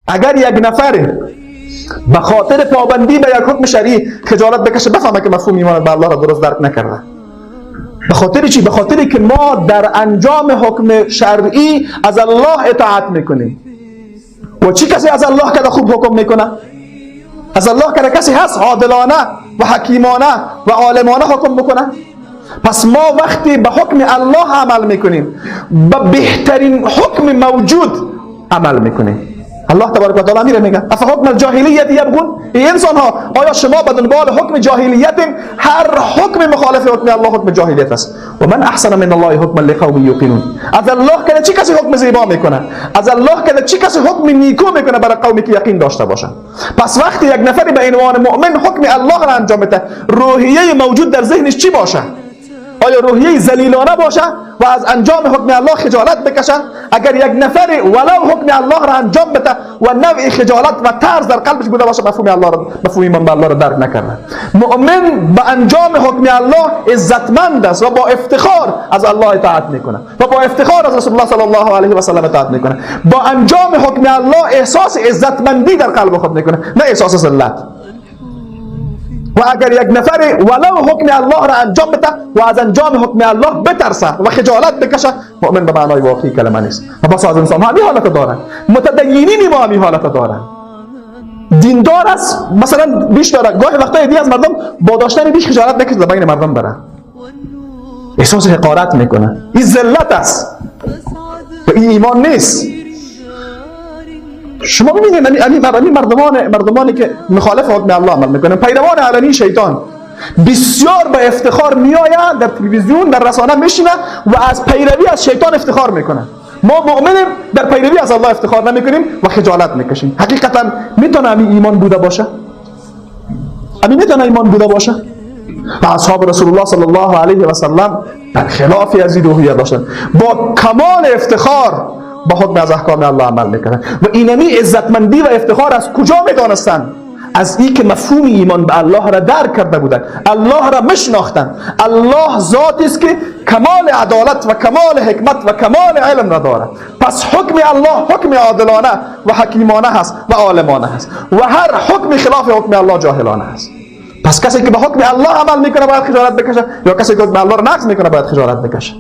اگر یک نفر به خاطر پابندی به یک حکم شرعی خجالت بکشه، بفهمه که مفهوم ایمان به الله را درست درک نکرده. به خاطر چی؟ به خاطر که ما در انجام حکم شرعی از الله اطاعت میکنیم. و چی کسی از الله که خوب حکم میکنه؟ از الله که کسی هست عادلانه و حکیمانه و عالمانه حکم بکنه؟ پس ما وقتی به حکم الله عمل میکنیم، به بهترین حکم موجود عمل میکنیم. الله تبارک و تعالی میره میگه افحکم الجاهلیت یبغون، ای انسان ها، آیا شما به دنبال حکم جاهلیت؟ هر حکم مخالف حکم الله حکم جاهلیت است. و من احسن من الله حکما لقوم یوقنون. از الله که چه کسی حکم زیبا میکنه؟ از الله که چه کسی حکم نیکو میکنه برای قومی که یقین داشته باشن؟ پس وقتی یک نفری به عنوان مؤمن حکم الله را انجام بده، روحیه موجود در ذهنش چی باشه؟ آیا روحیه ذلیلانه باشه و از انجام حکم الله خجالت بکشه؟ اگر یک نفر ولو حکم الله را انجام بده و نوع خجالت و ترس در قلبش بوده باشه، مفهوم الله را، مفهوم ایمان به الله را درک نکرده. مؤمن به انجام حکم الله عزتمند است و با افتخار از الله اطاعت میکنه و با افتخار از رسول الله صلی الله علیه و سلم اطاعت میکنه. با انجام حکم الله احساس عزتمندی در قلب خود میکنه، نه احساس ذلت. و اگر یک نفر ولو حکم الله را انجام بده و از انجام حکم الله بترسه و خجالت بکشه، مؤمن به معنای واقعی کلمه نیست. و بس از انسان ها همین حالت دارن، متدینین ما همین حالت دارن. دیندار است مثلا بیش داره، گاهی وقتا دی از مردم با داشتن بیش خجالت میکشه، بین مردم بره احساس حقارت میکنه. این ذلت است و این ایمان نیست. شما ببینید امی مردمانی که مخالف حکم الله عمل میکنن، پیروان علنی شیطان، بسیار به افتخار میآیند در تلویزیون، در رسانه میشینه و از پیروی از شیطان افتخار میکنن. ما مؤمنیم، در پیروی از الله افتخار نمیکنیم و خجالت میکشیم. حقیقتا میتونه امی ایمان بوده باشه؟ امی میتونه ایمان بوده باشه؟ و اصحاب رسول الله صلی الله علیه و سلم برخلاف از این روحیه داشتن، با کمال افتخار با حکم از احکام الله عمل میکنن. و اینمی عزتمندی و افتخار از کجا میدانستند؟ از ای که مفهوم ایمان به الله را درک کرده بودند، الله را مشناختند. الله ذاتی است که کمال عدالت و کمال حکمت و کمال علم را دارد. پس حکم الله حکم عادلانه و حکیمانه هست و عالمانه هست و هر حکم خلاف حکم الله جاهلانه است. پس کسی که به حکم الله عمل میکنه باید خجالت بکشه، یا کسی که حکم الله را نقض میکنه باید خجالت بکشه؟